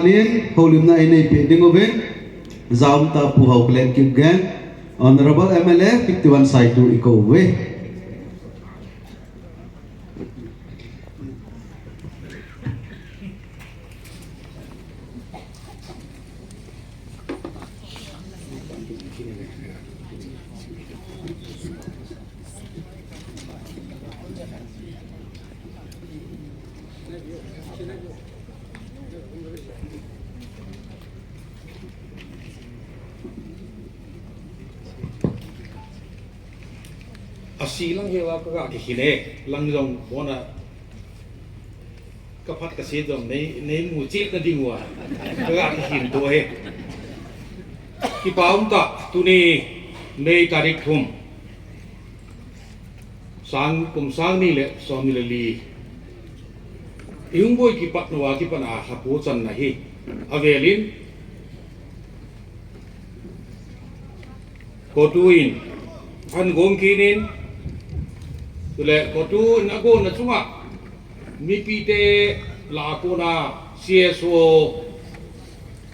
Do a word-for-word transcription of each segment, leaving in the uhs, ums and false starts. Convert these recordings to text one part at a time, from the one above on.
Nin, houlimna inei peh ding uvin, Jaumtah Pu Haoklen Kipgen, Honorable M L A fifty one Saitu ikou uve. Asi lang heuva kaga kikhin e, lang jong bona kaphat kasit jong nei, neimu chetna diuva kaga kikhin to e. Kipa umtah, tuni May tarik thum, sang, kum sang ni le som ni le li. Ihung boi kipat nauva kipat a lhapu channa hi avelin, COTU in ahin gong kit in, chule COTU in agonna chunga mipite lah a kona C S O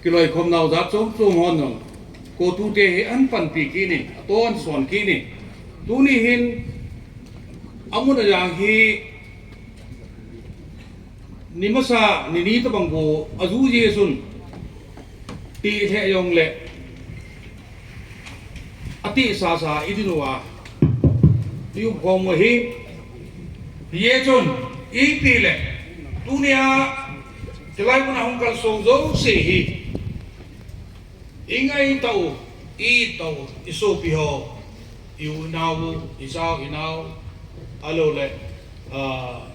kiloikhomnau jat chom chom hon jong COTU te hi ahin panpi kit in, ato ahin son kit in. Tuni hin amun ajang hi ni masa, ni ni tabang bou aju jeh chun, ti lheh jongle, ati sasa idin uva, i um khom u ahi. Hijeh chun, ipi le, tunia, chulai muna hung kalsong jouse hi, ingaitah u, iit tah u, isopi ho, i u inao, icha u inao, ahilou le, ah,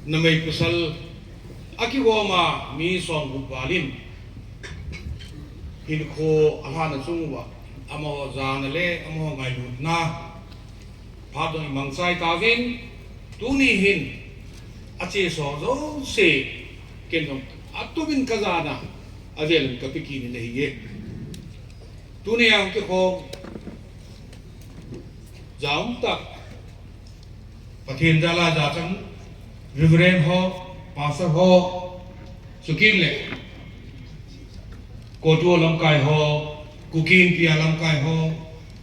numei pasal, akigom a mi som gup val in, hinkho alhahna chung uva, amaho jana le, amaho ngailutna, phat jong imangchai tauvin, tuni hin, acheso jouse, ken jong, atupin kajana, avel in kape kit in ahi e. Tunia hung kikhom, jaumtah, Pathen jal a jachang, Reverend ho, Pastor ho, chukit le, COTU lamkai ho, Kuki Inpi a lamkai ho,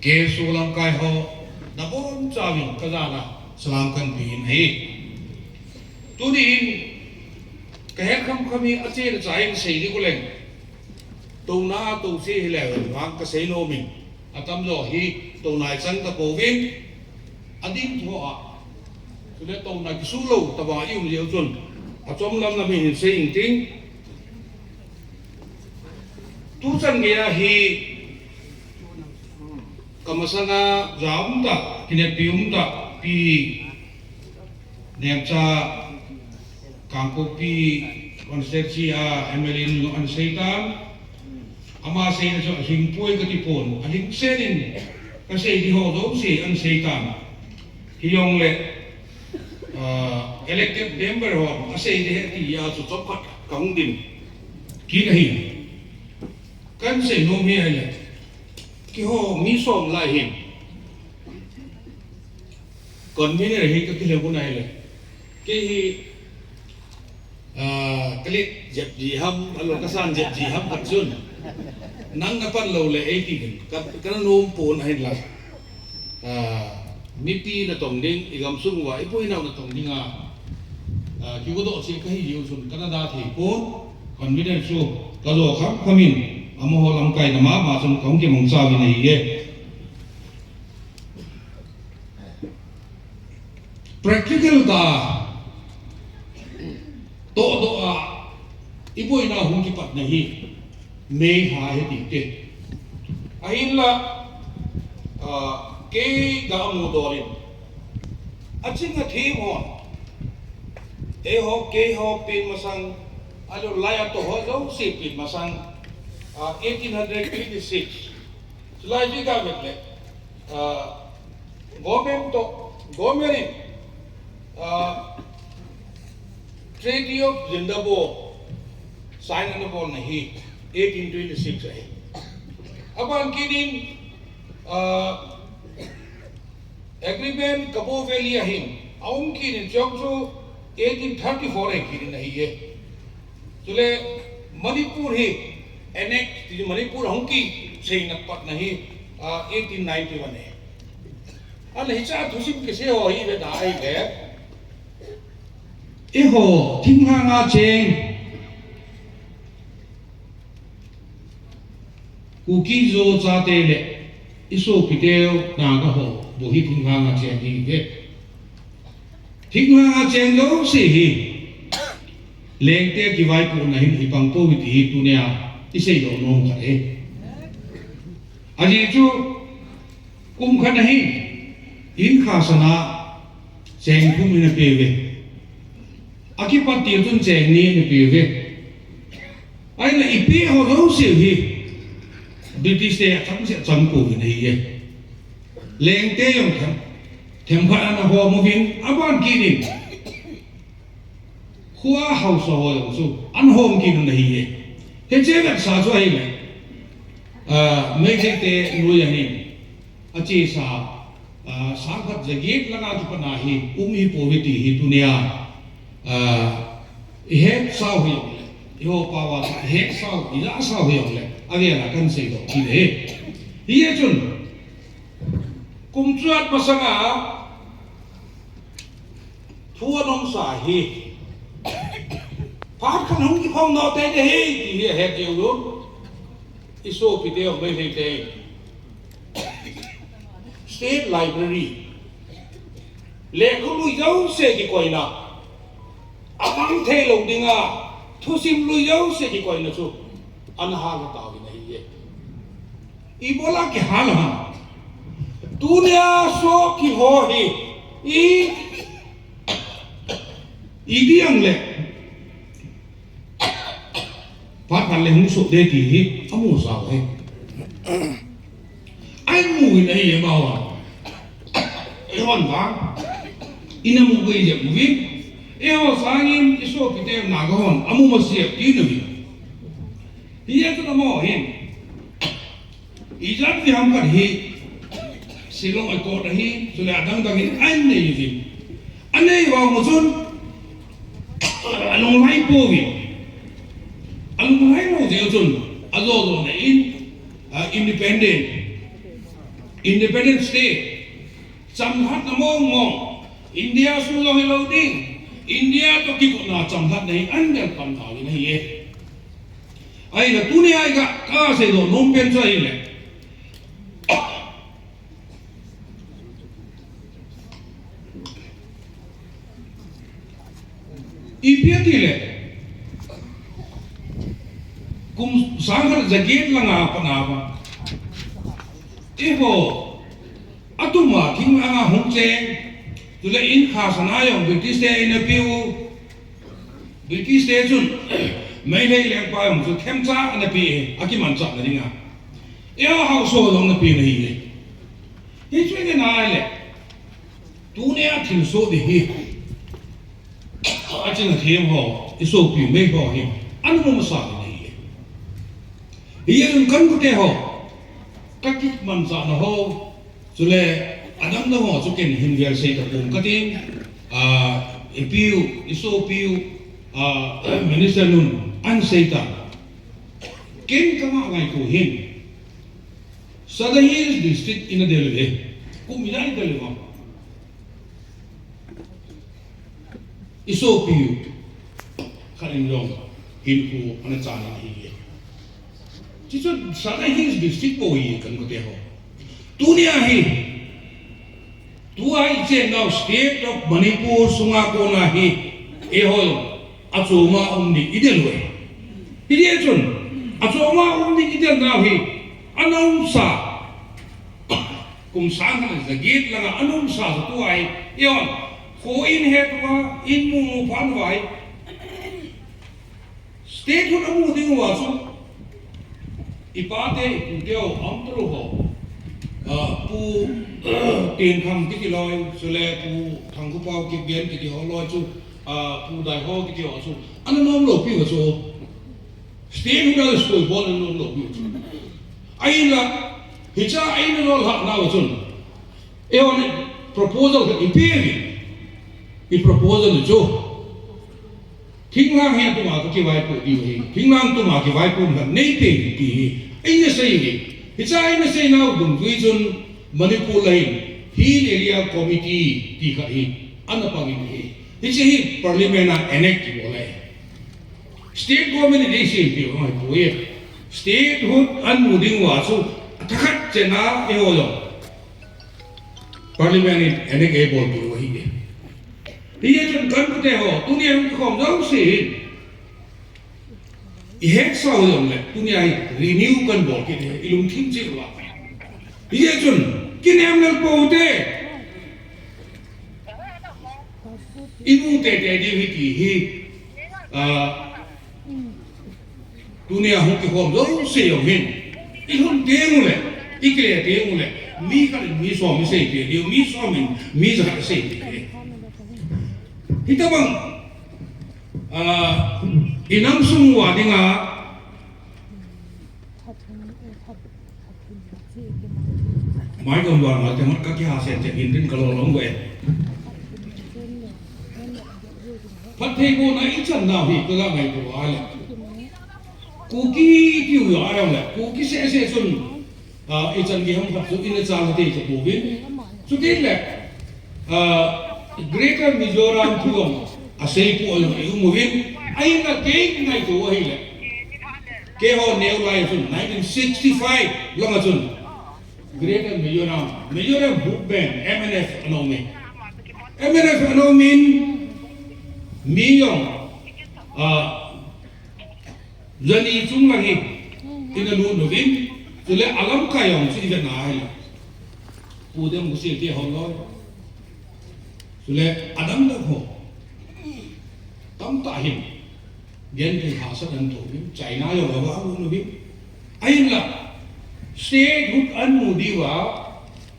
K S O lamkai ho, nabonchauvin kajal a salam kahin pe in ahi. Tuni hin, kahet khamkham hi achena chai in sei ding uleng, touna touse hileu vang kasei nom in, atamjo hi touna ichang tapouvin, ading tho a, chule touna kisuh lou tobang i um jeh u chun, achom lam lam in hin sei inting. Tuchan geiya hi, kamasanga jaumtah, kineppi umtah, Pi Nemcha, Kangpokpi constituency a M L A nu jong ahin seitan, ama seina chu alhingpoi katipon, alhingsen in kasei ding ho jouse ahin seitan. Hijongle, ah, elected member hon asei ding ahi tia chu chomkhat kahung dim kit ahi. Kahin sei nom hi ahile, keiho mi som lai hin, convener hi kakilhem u ahile, kei hi, ah, kalet jep ji ham, ahilou kasan jep ji ham khat chun, nang napan lou le eitin, ka, kana nom pon ahinla, ah, mipi natong ding, igamsung uva iboinau natong dinga, ah, kigodoh cheh kahi jeh u chun kana da thei pon, convener chu kajo khamkham in, amaho lamkaina mama chun kahung kimangcha uvin ahi e. Practical tah a tohdoh a iboina hung kipatna hi May lha ahi tite. Ahinla, ah, kei kamu dol in, aching athem hon, eiho, keiho pen masang, ahilou lai a toh ho jouse pen masang, ah, eighteen hundred twenty-six. Chulai chu iga vet le, ah, government toh, government in, ah, Treaty of Zindabad sign ana bolna hi eighteen twenty-six ahi. Aban kit in, ah, agreement Kabaw Valley a hin aum kit in, chuche chu eighteen thirty-four ahi kit in ahi e. Chule Manipur hi annex ti Manipur hung kiseina patna hi, ah, eighteen ninety-one ahi. Ahile hiche a thusim kisei ho hi ve ta ahile, eiho thinglhanga cheng Kuki Zo chate le i sopiteu Naga ho bou hi thinglhanga cheng ahiuve. Thinglhanga cheng jouse hi Lengte kivaipohna hin i pang pouve ti hi tunia i seidoh nom khat ahi. Ajeh chu kum khat a hin in khasana cheng thum in apeuve. Akipat tia chun cheng ni in apeuve. Ahile ipeh ho jouse hi British te achang se achang pouvin ahiye. Lengte jong them, themkhat ana hom uvin, aban kit in Khua haosa ho jong chu ana hom kit un ahiye. Hiche vetsah chu ahile, ah, Meitei te noiya hin achesa, ah, sangkhat jaget langa kipatna hi um hipouve ti hi tunia, ah, i hetsau hijongle, eiho pao a chu i hetsau, i jahsau hijongle, avel a kahin seidoh kit ahi. Hijeh chun kum chuat masanga thu ana umsa hi, phat khat hung kiphong nau te ahi ti hi ahet jeng un. I sopite jong Meitei te State Library, lekha lui jouse kikoina, amang thei lou dinga thusim lui jouse kikoina chu ana hal tauvin ahiye. Ibola kihal ham? Tunia sopi ho hi i, idih ang le phat khat le hung soh de ti hi amu sao ahi. Ahin mu in ahi amahon. Eihon vang ina mu gei jep uvin, eiho sangin i sopite Naga hon amu masa jep kit uvin. Hijeh chun amaho hin ijat ti ham khat hi Shillong Accord ahi, chule adang dang in ahin nei uvin. Anei vang u chun alunglhai pouvin. Alunglhai lou jeh chun ajo jona in, ah, independent, independent state, chamlhatna mong mong, India sung jong hilou ding, India toh kikona chamlhatna hi ahin del pan tauvin ahiye. Ahile tunia i ga, kaseidoh nom pen chu ahile, ipi ati le, kum sangkhat jaget langa pat a va, eiho atuma thinglhanga hung cheng, chule in khasana jong British te in apeu, British te chun Meitei lengpa jong chu themcha ana pe, akimanchahna dinga. Eiho haosa jong ana pe ahiye. Hichu ina ahile, tunia thilsoh ding hi, aching athem ho, i sopi Meitei ho hi ana mu masa ahiye. Hijeh chun ka inkote ho, kakimanchahna ho, chule adang dang ho chu ken hin vel sei tapong katin, ah, ipiu, i sopiu, ah, Minister nun ahin sei tan. Ken kangah ngai thu hin, Sadar Hills District ina del uve, kum ijat idel uvam? I sopiu khat in jong hinkho ana chan in ahiye. Chuchu Sadar Hills District bou ahi ka inkote ho. Tunia hi, tua i chennau State of Manipur sunga kona hi, eiho achoma um ding idel uve. Hijeh chun, achoma um ding idel nau hi, ana umsa, kum sangkhat jaget langa ana umsa chu tua hi, eiho, kho in het uva, in mu mu phat uva hi, statehood amu ding uva chu, i pate, i pute ho, aum talou ho, ah, Pu, Tenkham kiti loi, chule Pu Thangkhopao Kipgen kiti ho loi chu, ah, Pu Daiho kiti ho chu, ana nom lou piu chu. Statehood a school bol ana nom lou piu chu. Ahinla, hicha a ina lolhah nau chun, eihon proposal khat ipe uvin, i proposal chu Thinglhang hi atunga kakivaipoh diu ahi. Thinglhang tunga kivaipoh khat neipe ti hi eina sei hi. Hiche eina seinau dungjui chun Manipur a hin Hill Area Committee ti khat hi ana pang in ahi. Hiche hi Parliament a enact kibol ahi. State government in eisempeh u ahipoi. Statehood ahin mu ding uva chu thakhat chena eiho jong Parliament in enact eibolpeh u ahi. Hijeh chun kankute ho, tunia hung kikhom jouse hin, ihetsa u jongle, tunia hi renew kanbol kit hi, ilungthim cheh uva. Hijeh chun, kinem lel poute. Imu teitei diu ahi ti hi, ah, tunia hung kikhom jouse jong hin, ilhun teng ule, ikile teng ule, mi khat in mi som iseipeh diu, mi som in mi jakhat iseipeh diu. Hitobang, ah, inam sung uva dinga, mai gam vang a te mat kakiha sen che in tin kalolong ve. Phattheibohna ichan nau hi kaga ngaito a le, Kuki tiu a jongle, Kuki seh seh chun, ah, ichan gei ham khat chu ina chal thei tapouvin. Chuti le, ah, Greater Mizoram thu jong asei pu jong ium uvin. Ahinla kei ngaito ahile, keiho neo lai chun nineteen sixty-five langa chun Greater Mizoram, Mizoram Movement, M N F ana um e. M N F ana um in, mi jong, ah, jani chung lang hi ina lut uvin, chule alamkai jong chu ivet na ahile, Pu Demkhosel te ho loi, chule adang dang ho, tamtah hin genthei hahsat ana thouvin, China jong ava lut uvin. Ahinla, statehood ahin mu diuva,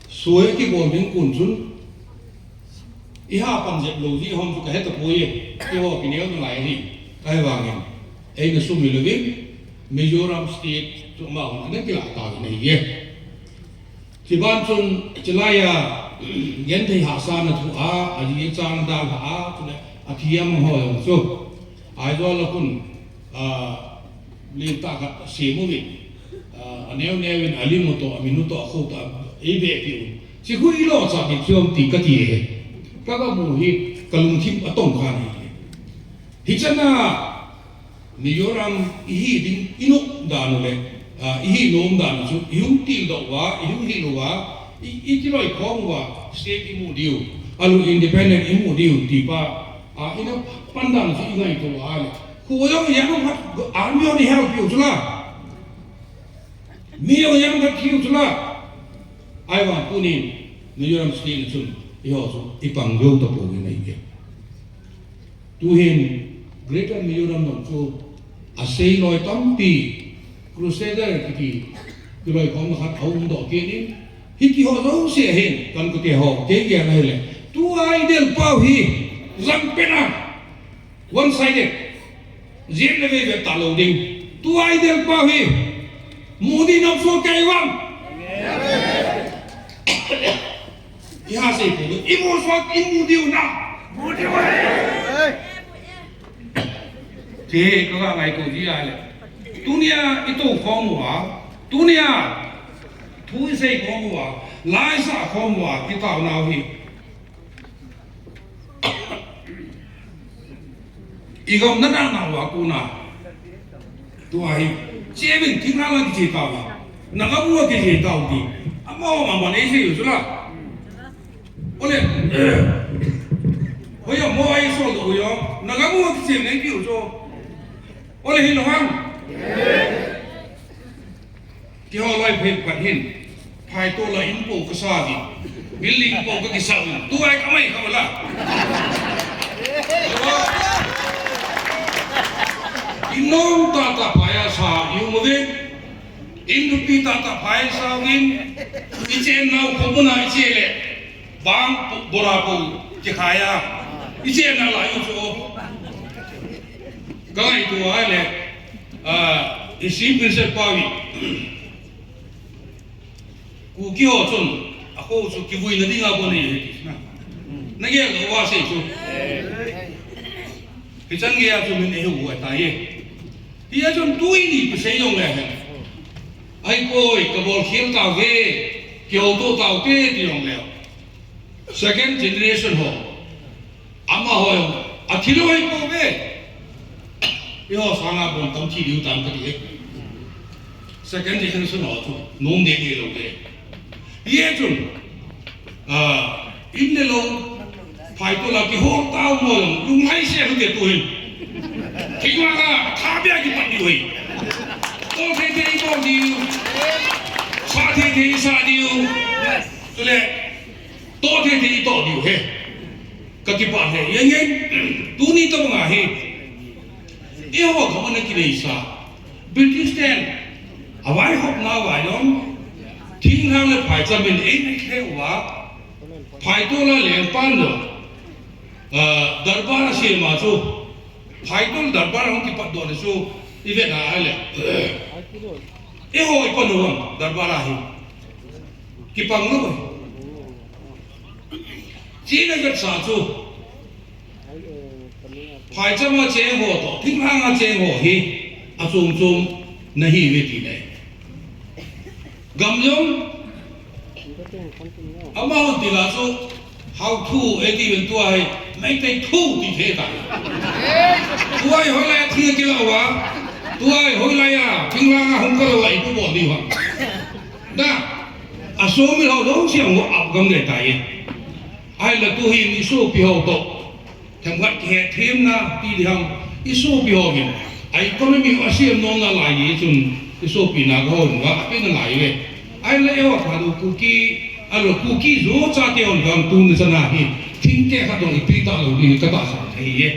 soi kibol ding kon chun, iha pan jep lou ji ham chu kahe tapoi, keiho kineo nalai ahi, ahivangin eina sumil uvin, Mizoram state chu amahon ana kilah tauvin ahi. Chuban chun, chulai a, genthei hahsatna thu a, aji achang dalha a, chule athiam ho jong chu, Aizawl a khun, ah, lentah khat asem uvin, ah, aneo neo in alim u toh, amin u toh, akho toh, eibehpeh uvin. Chukhu ilo cha kit chu ham ti kati e. Kaga mu hi, kalungthim atong khan ahi. Hichan a, Mizoram ihi ding, inom dan u le, ah, ihi nom dan u chu, ihung tildoh uva, ihung hil uva, i, ikiloikhom uva, state imu diu, alu independent imu diu, ti pa, ah, ina pan dan u chu ingaito uva le. Khu jong ijanom khat, army hon ihelp piu chu la. Mi jong ijanom khat thiu chu la. Ahivang tunin, Mizoram state chun, eiho chu, ipang jou tapouvin ahi. Tuhin Greater Mizoram jong chu asei loi tampi, Crusader kiti kiloikhomna khat aumdoh kit in, hitiho jouse hin, kankute ho, kei gel ahile, tua idel pau hi, jangpet a, one sided, jet le vei vet talou ding, tua idel pau hi, Modi nopso kei vang. Iha sei pu, imu sot, imu diu na. Mu diu na. Che, kaga ngaito ji ahile. Tunia itoukhom uva, tunia thu iseikhom uva, la isakhom uva, kitaonau hi. Igam na na na wa ku na. Tua hi. Che vin thinglhang a kiche tau hi. Nagam u a kiche tau ti. Amaho ma ma nei sei u chu la. Ole. Hoiya mo ai sol do hoiya. Nagam u a kiche nei pi u chu. Ole hi lo hang. Keiho loi phet phat hin, phai to la in po kasa di, building po kakisa u, tua kamai kha la. In nom tah tah phai asa, ium uvin, in nupi tah tah phai sa uvin, ichennau khopuna iche le, bang po, bora po, kikhai a, ichennau la iu chu. Kangaito a le, ah, i Chief Minister pa hi. Kuki ho chun, akho chu kivuina dinga bol ahi ti na. Nagel lou va sei chu. Hichan geiya chu min eihou u ahitai. Hia chun tuni kisei jongle hen, ahipoi, kabol khel tauve, kihouto taute ti jongle, second generation ho, amaho jong athi lou ahipouve. Eiho sanga bon tam thi diu tam kati e. Second generation ho chu nom deh deh lou te. Hia chun, ah, in le lou, phaitol a kihol tau mo jong, lunglhaise hite tuhin. Thinglhang a thabeh a kipat diu ahi. Toh thei thei toh diu. Sah thei thei sah diu. Chule, toh thei thei toh diu ahi. Kakipah e. Hijeh in, tuni tabang ahi, eiho gam ana kineisa, British ten avaihopna uva jong, thinglhang le phaicham in eina khe uva, phaitol a lengpan jong, ah, darbar asem a chu, phaitol darbar ahung kipatdoh le chu, ivet a ahile, eiho ipan u ham darbar ahi. Kipang lou ahi. China vetsah chu, phaicham a cheng ho toh, thinglhang a cheng ho hi, achom chom nahiuve ti nei. Gam jong, amaho dinga chu, hao thu, eti ven tua hi, Meitei thu ti thei tai. Tua hi hoilai a thing kilah uva, tua hi hoilai a, thinglhang a hung kal uva, ipi bol diu ham. Na, asomi ho jouse jong ho apgam deh tai. Ahinla tuhin isopi ho toh, themkhat kihetthem na ti ding ham, isopi ho hin, a economy asem nom nalai jeh chun, isopi na kahon uva, ape nalai uve. Ahinla eiho Thadou Kuki, ahilou Kuki Zo chate hon vang tuni chana hi, thingte khat jong ipe talou ding katahsan ahi e.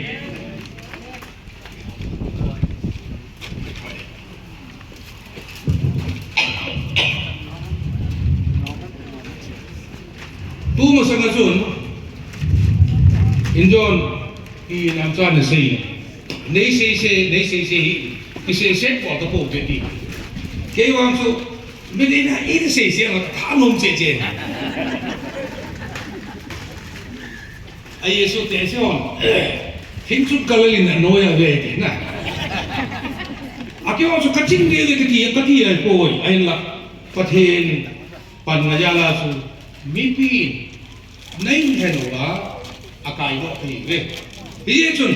Tu masanga chun, injon, inam cha nasei. Nei seise, nei seise hi, kiseiset bol tapouve ti. Kei vang chu, min in a, in seise la, thanom cheh cheh. A Jesu te se hon. Hin chu Galilee a noiya ve ti na. Akihou chu kaching deh deh kati, kati ahipoi. Ahinla, Pathen panna jal a chu, mipi nei lhen uva, akaidoh thei uve. Hijeh chun,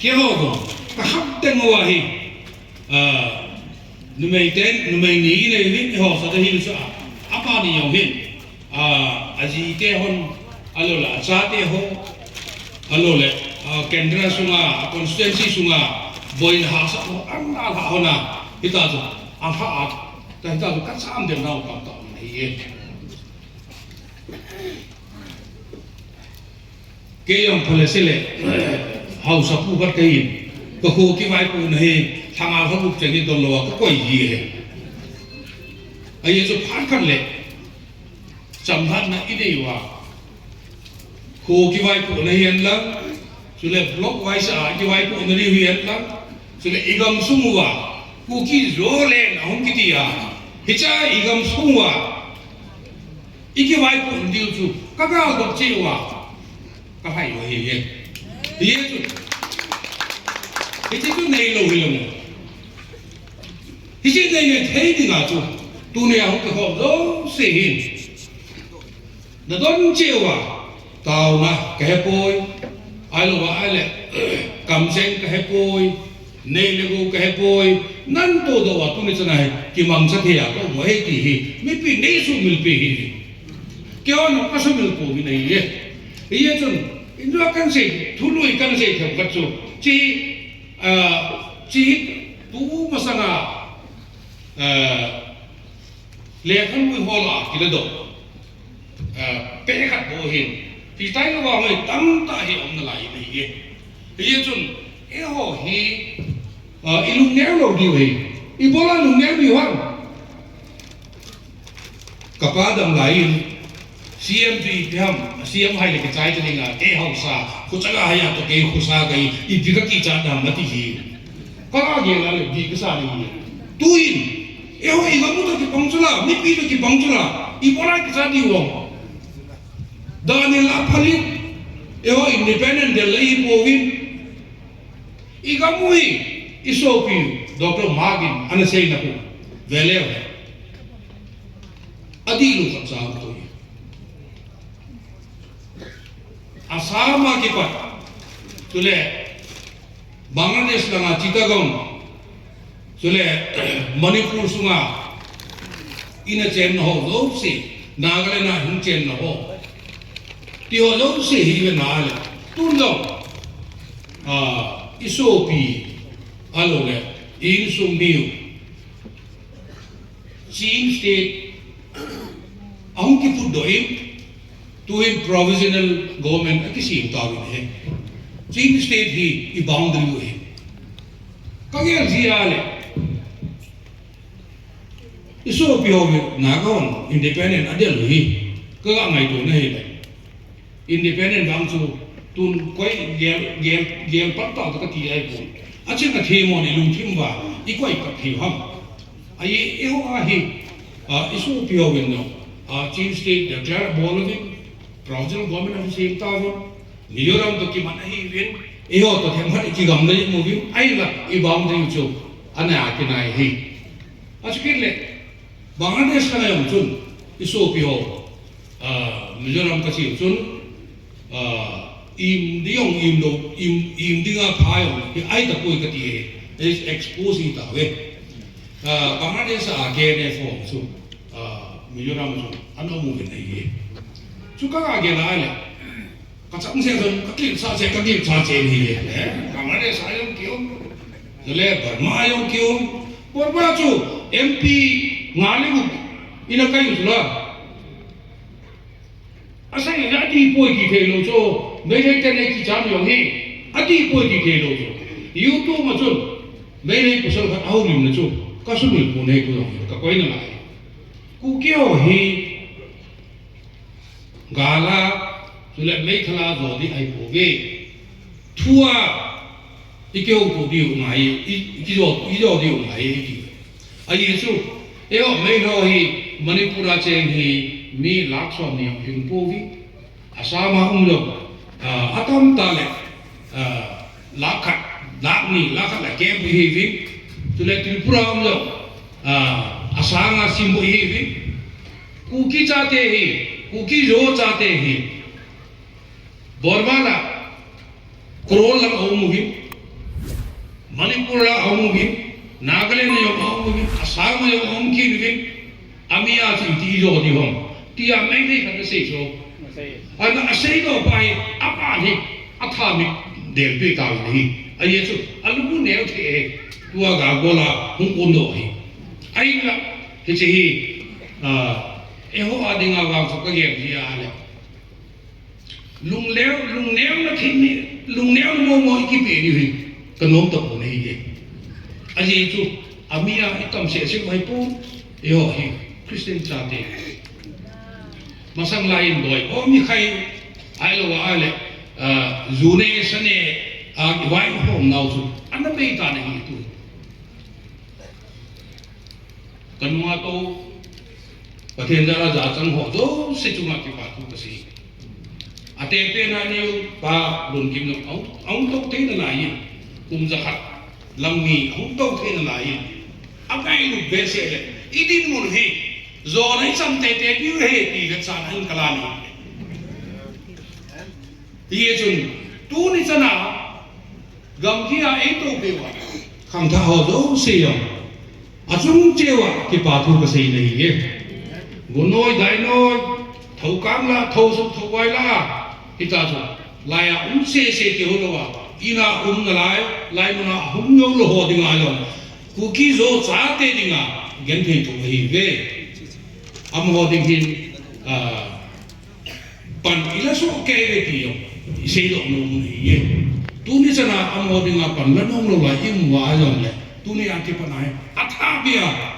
keiho jong, kakhap teng uva hi, ah, numei ten, numei ni inei uvin, eiho sat ahile chu a, amani jong hin, ah, ajite hon, ahilou le, achate ho, ahilou le, ah, kendra sunga, a constituency sunga, boina hahsat ho, ana lhah hon a, hitia chu, alhah a, ta hitia chu kacham den nau tamtah ahi e. Kei jong phalese le, haosapu khat kahin, kakho kivaipohna hi, lhanga lhagup cheng hi donlou a kakoi ji e. Ajeh chu phat khat le, chamlhatna inei uva, kho kivaipohna hihen lang, chule block wise a kivaipohna diu hihen lang, chule igamsung uva, Kuki Zo leng ahung kiti a, hichea igamsung uva, ikivaipoh diu chu kagaldot cheh uva, kalhai u ahi e. Hijeh chun, hiche chu neilou hilou. Hiche nei, nei thei dinga chu, tunia hung kikhom jouse hin, nadon cheh uva, taona kahepoi, ahilou ahile, kamcheng kahepoi, nei le gou kahepoi, natoh doh uva tuni chana hi kimangcha thei a kaum u ahi ti hi, mipi neisuhmil peh hih in. Keihon jong kasuhmil pouvin ahi e. Hijeh chun, injo kahin sei, thului kahin sei themkhat chu, chi, ah, chi, tu masanga, ah, lekha lui hol a kiladoh, ah, peh khat bou hin, hitia hi vang hoi tamtah hi aum nalai ahi e. Hijeh chun, eiho hi, ah, ilungneo lou diu ahi. Ibola lungneo diu ham? Kapa dam lai in, C M chu ipi ham, C M hai le kichai cha dinga, kei haosa, khucha kahai a toh kei khosa kahi, ipi kakichat dam ati hi. Kagel a le ipi kasa ding hi. Tuin, eiho igam u toh kibang chu la, mipi toh kibang chu la, ibola kichat diu ham? Dan in la phalin, eiho independent del le ipouvin, I gam u hi, i sopi Doctor Mark in ana seina khu. Veleu. Adih lou khat cha ko. Assam a kipat. Chule Bangladesh langa Chittagong. Chule Manipur sunga. Ina chenna ho jouse. Nagaland a hin chenna ho. Ti ho jouse hi ve na le. Tun jong. Ah, i sopi. Ahilou le. I insung miu. Chin State ahung kiphutdoh in, tuhin provisional government akisem tauvin ahi. Chin State hi i boundary u ahi. Ka gel jia le, i sopi ho Naga hon independent adel u hi, ka ga ngaito na hi le. Independent vang chu tun koi gel, gel, gel pat tau kati ahi poi. Aching a themmo ni lungthim uva, i koi pat thei u ham. Ahi, eiho ahi, ah, i sopi hovin jong, ah, Chin State declare bol uvin, provisional government ahin sem tauvin, Mizoram toh kimat ahiuvin, eiho toh themkhat i kigam le i mu uvin, ahinla i boundary chu ana kinai ahi. Achu kit le, Bangladesh kana jong chun, i sopi ho, ah, Mizoram ka cheu chun, ah, im ding jong, im lou, im, im dinga pha jong, hi ai tapoi kati e, is expose hi tauve. Ah, Bangladesh a K N F ho chu, ah, Mizoram chu, ana um uvin ahi e. Chu ka ga gel a le, Ka chang se chun, ka kipsa se, ka kipsa se ni le. Eh, Bangladesh a jong kium. Le Burma a jong kium. Burma chu M P nga le gup ina kai u chu la. Asei a dipoi ti thei lou chu. Meitei te nei kichat jong hi. Adipoi ti thei lou chu. YouTube a chun. Meitei pasal khat ahoulimna chu. Ka sumil pu nei pu jong hi. Ka koina lai. Kuki ho hi. Gal a, chule meithal a jo ding ahi pouve. Thu a, i kihouto diu ngai, i, i kijo, i jo diu ngai, i ti. Ahi chu, eiho, meilhou hi, Manipur a cheng hi, mi lakh som ni hung hing pouve. Assam a um jong, ah, atam tah le, ah, lakh khat, lakh ni, lakh khat le kem hi hi vin. Chule Tripura um jong, ah, asang a sim bou hi hi vin. Kuki chate hi, Kuki Zo chate hi. Burma la, Kro lang a um uvin. Manipur a um uvin. Nagaland a jong a um uvin. Assam a jong a um kit uvin. Ami a chu iti jo ding ham. Tia Meitei khat asei chu. Ana asei lou pa hi, ama hi, atha mi del pi ta hi. Ahi chu, alungneo thei e. Tua ga gola, hung kun do hi. Ahinla, hiche hi, ah, eiho a dinga vang chu ka gel hi a le. Lungneo, lungneo na thei ni, lungneo na mo mo i kipe ni hi, ka nom ta pon ahi e. Ahi chu, ami a i tam seh seh mai pon, eiho hi, Christian chate. Masang lai in doi, o mi khai, ahilou a le, ah, ju ne, sa ne, ah, i vai hom nau chu, ana bei ta na hi tu. Ka nunga tou, Pathen jal a jachang ho jouse chunga kipa thu kasei. Ate pen a neo pa Lunkim jong ahung, ahung tou thei nalai in. Kum jakhat lang mi ahung tou thei nalai in. Angailut behseh le. I dinmun hi. Jona i cham tete diu ahi ti vetsahna in ka la ni. Hichun, tuni chana, gamgi a eito peuva, khangthah ho jouse jong, achung cheh uva, kipa thu kasei nahi e. Gunoi, dainoi, thokam la, thosuk, thouai la, hita chu, laiya um sese ti ho louva, ina um nalai, lai muna hung jou lou ho dinga jong, Kuki Zo chate dinga, genthei thu ahi ve. Amaho ding hin, ah, Pan i la soh kei ve ti jong, i seidoh nom u ahi e. Tuni chana amaho dinga pan la nom lou lai i um uva jongle, tuni a kipat a hi, athah beh a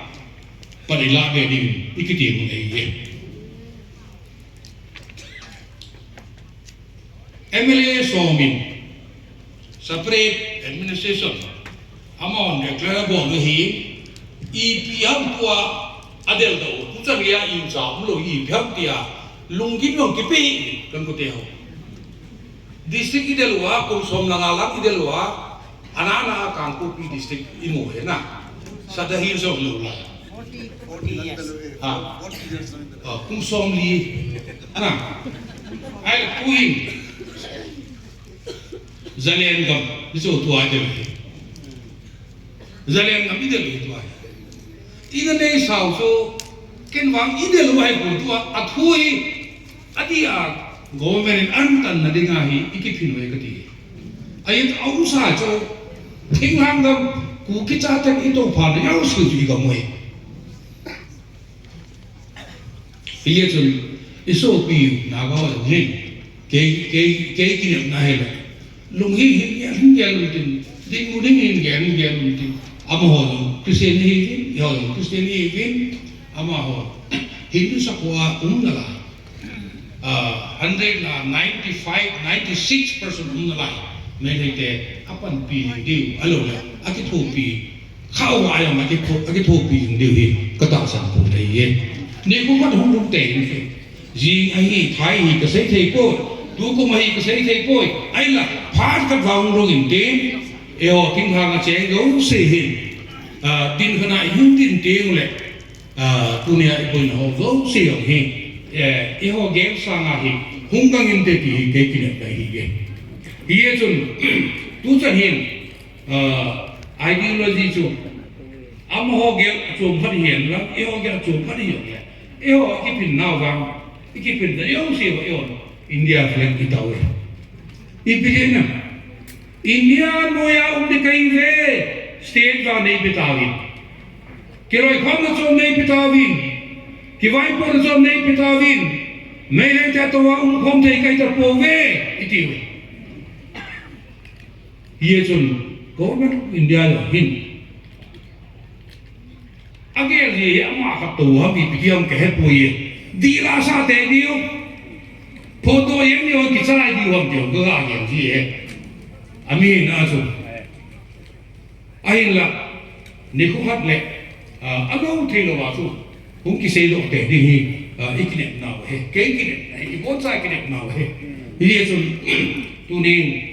pan i la ve ding, i kiti nom u ahi e. M L A som in, Separate administration. Amahon declare bol u hi, ipi ham tua adel doh u, tuchan geiya imacha umlou ipi ham tia, lunggim jong kipe hi, kan kote ho. District idel uva, kum som langa lang idel uva, Ana na Kangpokpi district imu he na. Sadahi jong lou la. Ha. Ah, kum somli. Ana. Ai, kuin. Zalen gam, ijo tua de. Zalen gam ide lou tua. Ina nei sao so, ken vang ide lou hai ko tua, athui, adia, government in antan na dinga hi, ikiphin ve kati. Ai, a usa cho, thinglhang gam, Kuki chate ito pha na, yau siu chu i gam oi. Hijeh chun, isopi Naga ho jong hin, kei, kei, kei kinepna hile. Lunghel, hin gel, hin gel un tin, ding u ding hin gel, hin gel un tin. Amaho jong Christian ahiuvin, eiho jong Christian ihiuvin, amaho Hindu sakho a um nalai. Ah, hundred la ninety-five, ninety-six percent um nalai. Meitei te apanpi diu, alou le, akithopi. Khao va jong akitho-, akithopi jing diu hi, katahsan pon ahi e. Nikho khat hung lhung tei in. Jing ahi, thai hi, kasei thei poi. Tukum ahi, kasei thei poi. Ahinla, phat khat va hung lhung in tin. Eiho, thinglhang a cheng jouse hin. Ah, din khat a ihung din teng le. Ah, tunia iboina ho jouse jong hi. Eh, eiho gel sanga hi. Hung gang inte ti hi, kei kinepna ahi e. Hijeh chun, tuchan hin. Ah, ideology chu, amaho gel achom khat hihen lang, eiho gel achom khat hihen lang. Eiho ikiphin nau vang, ikiphin na jouse va eiho India flag itao e. Ipi dinga? India noiya um ding kahiuve, state vang neipe tauvin. Kiloikhomna chom neipe tauvin. Kivaipohna chom neipe tauvin. Meitei te toh a umkhom thei kahi tapouve, itiuve. Hijeh chun Government of India jong hin. Agel ji hi ama khat tou ham ipi ti ham kahepoi e. Dih la sa te diu. Photo jeng diu kichai diu ham tiu ka gel ji e. Ami na chu. Ahinla. Nikho khat le. Ah, alou thei lou a chu. Hung kisei lou te ding hi. Ah, ikinepna uve. Kei kinepna uve. Iboncha kinepna uve. Hijeh chun. Tunin.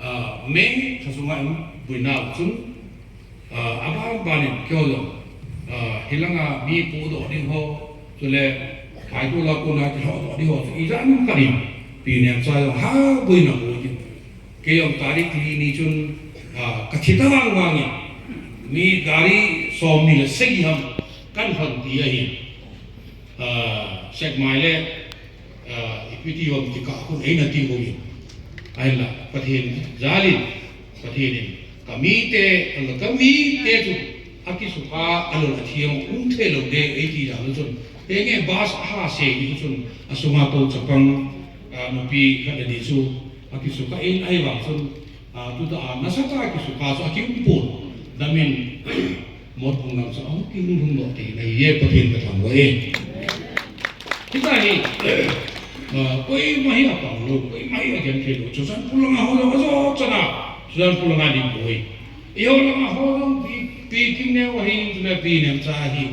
Ah, May lha sunga iboinau chun, ah, aban banin keiho jong, ah, hilanga mi podoh ding ho, chule Phaitol a kona kilhoh doh ding ho chu ijat ham khat in, Pi Nemcha jong ha boina boi in. Kei jong tarik li ni chun, ah, kathi ta vang vangin, mi gari somni le sagi ham kahin lhon ti ahi. Ah, Sekmai le Ah, ipi ti ham kikah khun eina ti bou in. Ahinla, Pathen jal in, Pathen in, kamite, ahinla kamite chu, akisukha, alol athi a um thei lou ding, eiti jal chun. Henge bus aha sei ni chun, asunga tou chapang, ah, nupi khat le ni chu, akisukha in ahivang chun, ah, tuta a, nasatah a kisukha chu akium pon. Damin, Mot hung lam sa hung ki hung hung lo te na ye Pathen ka thangvah e. Hitia hi, ah, koima hi apang lou, koima hi agenthei lou. Churachandpur langa ho jong ajo chana, Churachandpur langa ding boi. Eiho langa ho jong Pi, Pi Kimneo ahi, chule Pi Nemcha ahi.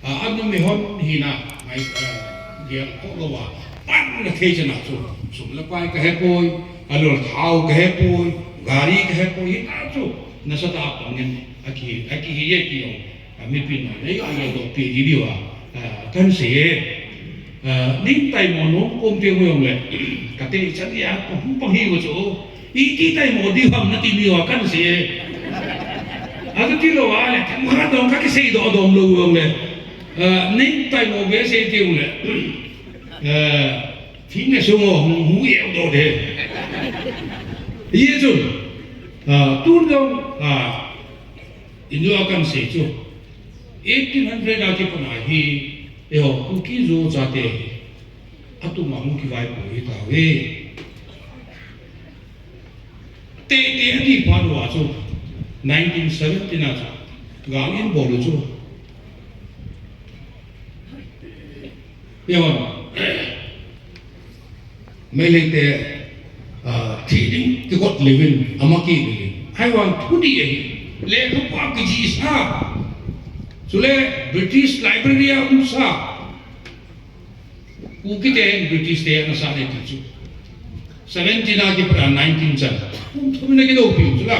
Ah, anu mi hon hina, mai, ah, gel kho lou a. Pan na thei chana chu. Sum le pai kahepoi, alol thao kahepoi, gari kahepoi, hita chu. Nasatah a pang in, aki, aki hi ye ki jong. A mipin a, nei a, nei a, doh pi di diu a, a, kan sei e. A, ning taimo nom kom te mo jong le, ka te chan ya, pa hum pa hi mo chu, iti taimo diu ham nati diu a kan sei e. A, tu ti lou a le, ka mo kha dong ka kisei doh dom lou jong le, a, ning taimo be sei ti jong le, a, thing le sung o, hung, hung ye doh de. Ye chun, a, tun jong, a, Injo a kan sei chu, eighteen hundred a kipat a hi, eiho, Kuki Zo chate hi, atunga hung kivaipo hi tauve. Teitei ati phat uva chu, nineteen seventeen a chu, gal in bol u chu. Eiho, Meitei te, ah, thi ding kikot lheh in, ama kile in. Ahivang thu dih ahi. Lekha pa kijih sa. Chule British Library a um sa. Kuki te hin British te ana sah le ti chu. Seventeen a kipat a nineteen chan. Kum thum na kidoupi u chu la.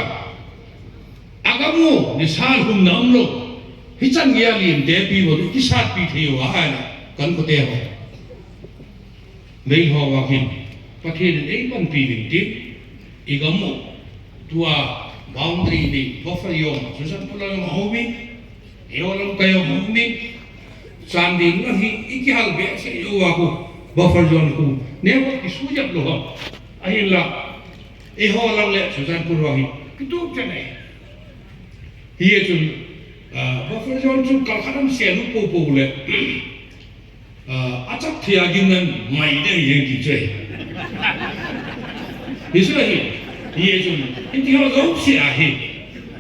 Agam u, nisa lhumna umlou. Hichan gei a lim te pi bo, kisat pi thei u a hai la. Kan ko te ho. Mei ho wa hin. Pathen in ei panpi vin tin. I gam u. Tua boundary ni, buffer zone, Churachandpur lang a um in. Eiho lamkai a um in, Chandel lang hi i kihal behseh uva khu, buffer zone khu, neo kisu jep lou ham. Ahinla, eiho lang le Churachandpur lang hi, kitup chen ahi. Hijeh chun, ah, buffer zone chu kalkhat ham sel u popo le, ah, achap thei a gin nan mai de jeng ti chu ahi. Hichu ahi, hijeh chun, hiti ho jouse ahi.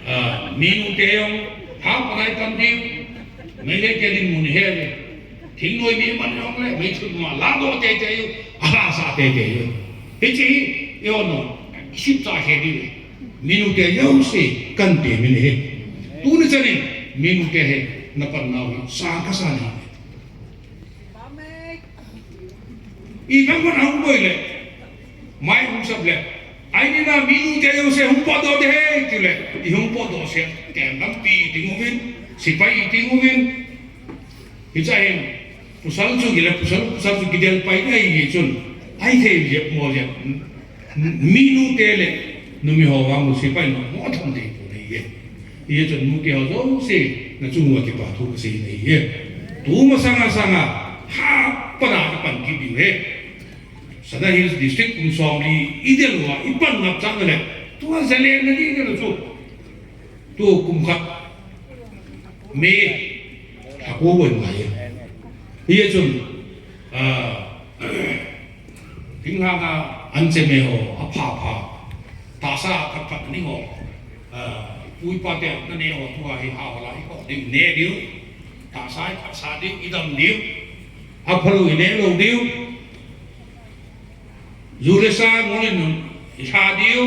Ah, minu te jong, ha panai pan diu, Meitei te dinmun hi ahi. Thingnoi mi man jong le, meithut ma ladoh teitei u, alhahsah teitei u. Hiche hi, eiho nung, isip cha khe diu. Minu te jouse, kan temin ahi. Tuni chan in, minu te hi, na pan nau hi, sang kasan ahi. Ipi ham ahung boi le, mai hung sap le, ai ni na minu te jouse hung potdoh ding ahi, ti le, i hung potdoh seh, ken lampi ding uvin, sepai ding uvin. Hicha hin, pasal chu kile, pasal, pasal chu kidel pai ding ahi chun, ai thei jep mo jep. Minu te le, numei ho vang u sepai nopmo tham thei pon ahi e. Hijeh chun nu te ho jouse, na chung uva kipa thu kasei ahi e. Tu masang a sanga, ha, pan a kapan kit diu ahi. Sadar Hills District kum somli, i del uva, i pan ngap chang le. Tua jalen na di del chu. Tu kum khat. May, a ko won ngai. Hijeh chun, ah, Thinglhang a anche me ho, apha pha. Tahsa phat phat ni ho. Ah, pu ipa te na ne ho tua hi ha ho la hi ho. Ni ne diu. Tahsa hi phatsa diu, i dam diu. Aphalou i ne lou diu. Ju le sa ngol in i lha diu.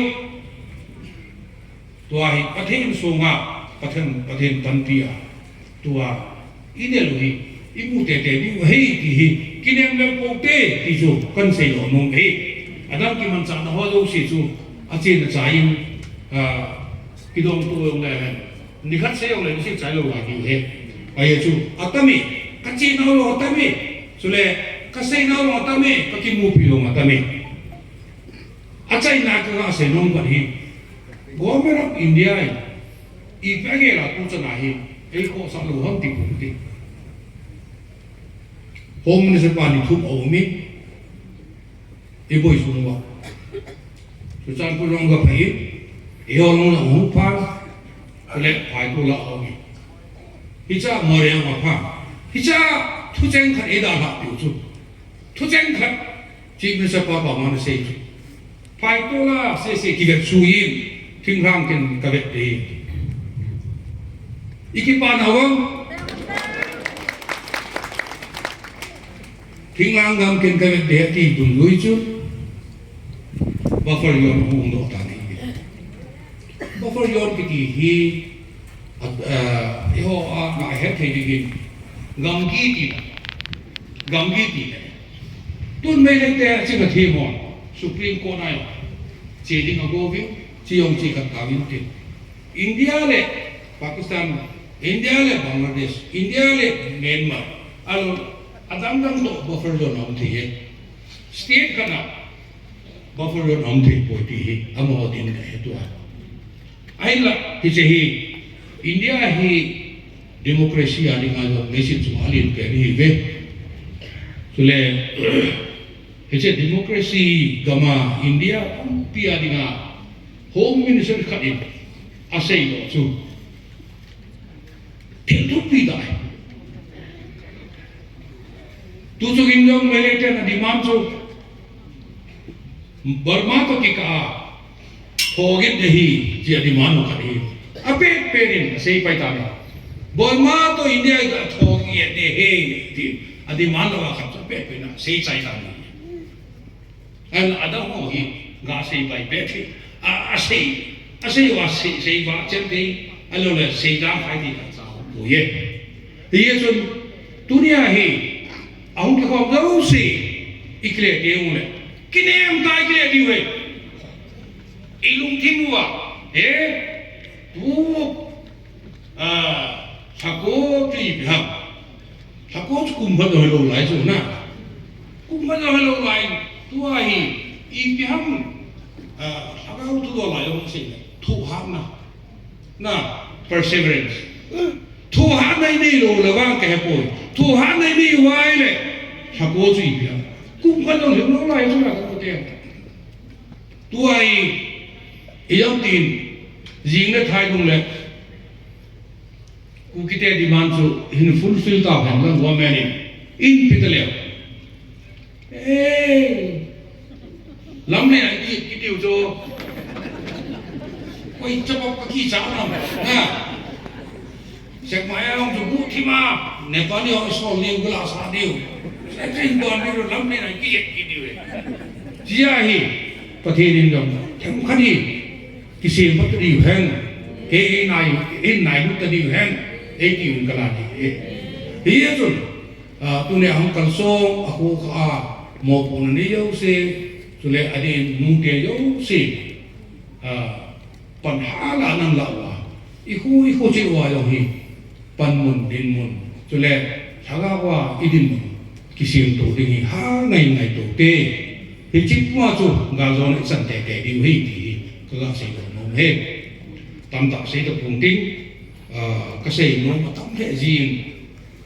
Tua hi Pathen sunga, Pathen, Pathen panpi a. Tua, i del u hi, i mu tete diu ahi ti hi, kinem lel pou te ti chu kan seidoh nom e. Adang kimanchahna ho jouse chu, achen achai in, ah, kidong tou jong le hen. Nikhat sei jong le, nisih chai lou lai diu ahi. Ajeh chu, atam e, kachen nau jong atam e. Chule, kasei nau jong atam e, kakimupi jong atam e. Achaina ka ga sei nom khat hi. Government of India in, ipi agel a tu chan a hi, ei khohsah lou ham ti pon te. Home Minister pa ni thup a um in, i boi sung uva. Churachandpur jong ga phai in, eiho jong la hung phan, le Phaitol a um in. Hicha Moreh a phan. Hicha thucheng khat ei dalhah piu chu. Thucheng khat, Chief Minister pa pa man asei chu. Phaitol a sese kivet suh in, thinglhang ken kavet ding. I kipa nau vang. Thinglhang gam ken kavet ding ati dungjui chu. Buffer zone hung doh tan ahi. Buffer zone kiti hi, a, a, eiho a, na het thei ding hin, gamgi ti, gamgi ti le. Tun Meitei te a ching a thi mo, Supreme Court a jong, che ding a go vin, che jong che khat ta vin tin. India le Pakistan, India le Bangladesh, India le Myanmar, alo, adang dang toh buffer zone a um thei e. State khat a, buffer zone a um thei poi ti hi, amaho din ka he tua. Ahinla, hiche hi, India hi democracy a dinga jong leiset chunga alen pen ahi ve. Chule, hiche democracy gam a India pumpi a dinga Home Minister khat in asei lou chu. Thil thupi tah ahi. Tu chu in jong Meitei ten a demand chu Burma toh kikah a thokit ding ahi, ti a demand u khat ahi. Apet pet in asei pai tan ahi. Burma toh India kikah a thokit ding ahi, ti a demand lou a khat chu apet pet in asei chai tan ahi. Ahinla adang ho hi, ga sei pai pet hi. A, asei, asei uva sei, sei vah chen thei, ahilou le sei dang khai thei khat cha um poi e. Hijeh chun, tunia hi, ahung kikhom jouse, i kile teng ule. Kinem tai kile diu he. Ilungthim uva. He. Tu. A, lhako chu ipi ham. Lhako chu kum khat jong hilou lai chu na. Kum khat jong hilou lai. Tua hi. Ipi ham. A, lhagao thu doh lai jong sei. Thohhatna. Na, perseverance. Thohhatna inei lou le vang kahepoi. Thohhatna inei uva ahile. Lhako chu ipi ham. Kum khat jong hilou lai chu na ka kote. Tua hi, ijam tin, jing le thai lung le, Kukite demand chu hin fulfill tau hen lang government in, in pi ta leu. Eh, lam le ai ki, ki diu chu. Koi chapang ka kicha na. Ha. Sek mai a hung chu bu thi ma, Nepali hung sol ni gula sa diu. Sek sin bon ni lam ni na ki yet ki diu e. Chia hi, Pathen in jong, themkhat hi, kisem pat diu hen. He, he nai, he nai lut ta diu hen. He ti un kala ni. Hi ya chun, a, tuni a hung kalsong, a khu kha a, mopohna nei jouse, chule adin nute jouse. A, Pan hala nan la uva. I khu, i khu cheh uva jong hi. Panmun, dinmun. Chule, lhagao a i dinmun. Kisemto ding hi ha ngai ngai to te. Hiche puma chu, galjona i chan teitei diu hi ti hi. Ka ga seidoh nom e. Tamtah seidoh pung ting. Ah, ka seinom atam lheh jin.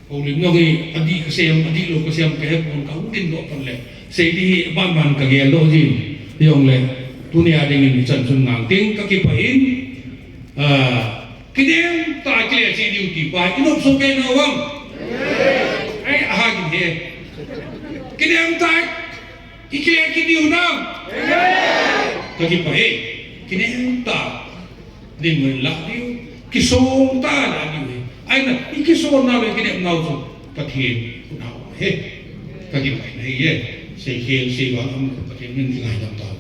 Houlim jong hi, adih kasei am, adihlou kasei am, kahepon, ka houlim doh pan le. Sei ding hi, banban kagel doh jin. Hijongle, tunia dingin ichan chun ngang ting, kakipah in. Ah, kinem tah kile cheh diu ti pa, inop soh kei nau vang. Ai, aha kit e. Kinem tah, ikile kit diu nam. Kakipah e. Kinem tah. Dinmun lah diu, kisong tah lah diu hi. Ahin, i kisong nau le kinem nau chu Pathen khut a um e. Kakipah e. Seikhel, seival um Pathen min ngaidam tau.